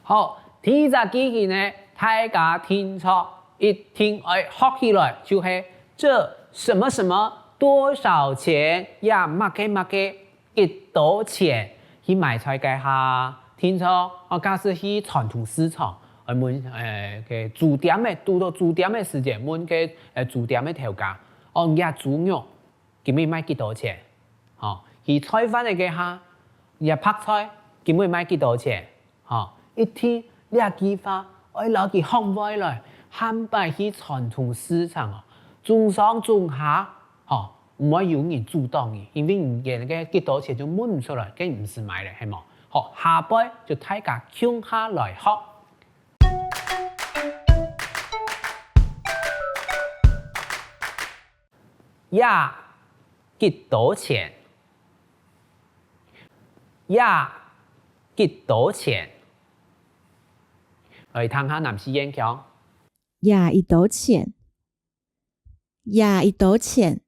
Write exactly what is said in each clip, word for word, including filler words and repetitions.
好，第一隻句型呢，大家定著一定愛學起來，就係這什麼什麼多少錢，這麼个麼个幾多錢，去買菜該下。定著，哦，假使去傳統市場，愛問，欸，該豬店个，堵著豬店个時節，問該，欸，豬店个頭家，哦，這豬肉 今晡日賣幾多錢？吼，去菜販个該下，這白菜今晡日賣幾多錢？吼，一定這句話愛摎佢學會來，下擺去傳統市場哦，總上總下，吼，毋會有人阻擋你，因為你連該幾多錢就問毋出來，該毋使買了，係無？好，下擺就大家共下來學。 這幾多錢？這幾多錢？來聽下南四縣腔。這幾多錢？這幾多錢？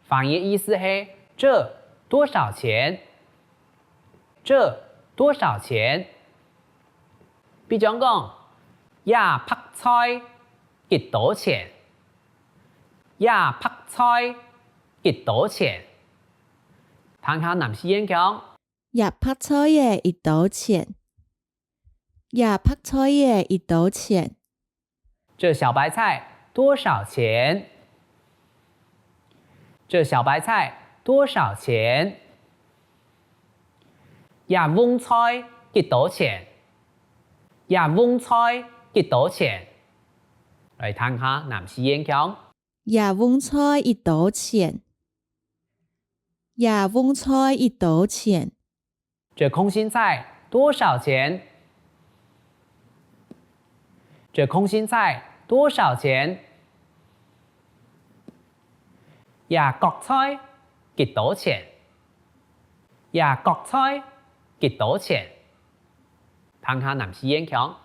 華語个意思係這多少錢？這多少錢？比將講，這白菜幾多錢？ 這白菜幾多錢？聽下南四縣腔。這白菜仔幾多錢？這白菜仔幾多錢？這小白菜多少錢？這小白菜多少錢？這蕹菜幾多錢？ 這蕹菜幾多錢？來聽下南四縣腔。這蕹菜幾多錢？這蕹菜幾多錢？這空心菜多少錢？這空心菜多少錢？這角菜幾多錢？這角菜幾多錢？聽下南四縣腔。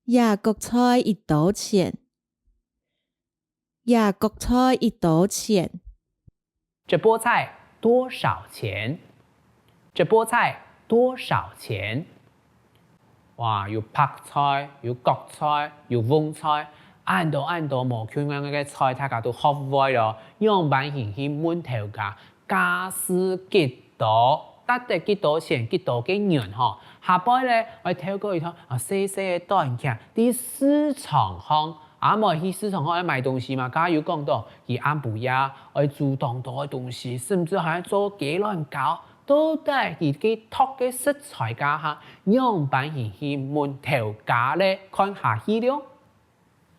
這角菜幾多錢？這角菜幾多錢？這菠菜多少錢？這菠菜多少錢？哇，有白菜，有角菜，有蕹菜，恁多恁多無共樣个菜，大家都學會了。仰般形去問頭家， 價數幾多，值得幾多錢，幾多个銀吼。下擺呢，愛透過一條，啊，細細个短劇，在市場項，啊，無去市場項愛買東西嘛，頭下有講到，佢暗晡夜愛煮當多个東西，甚至還愛做雞卵糕，到底佢該擇个食材該下，仰般形去問頭家呢？看下去了。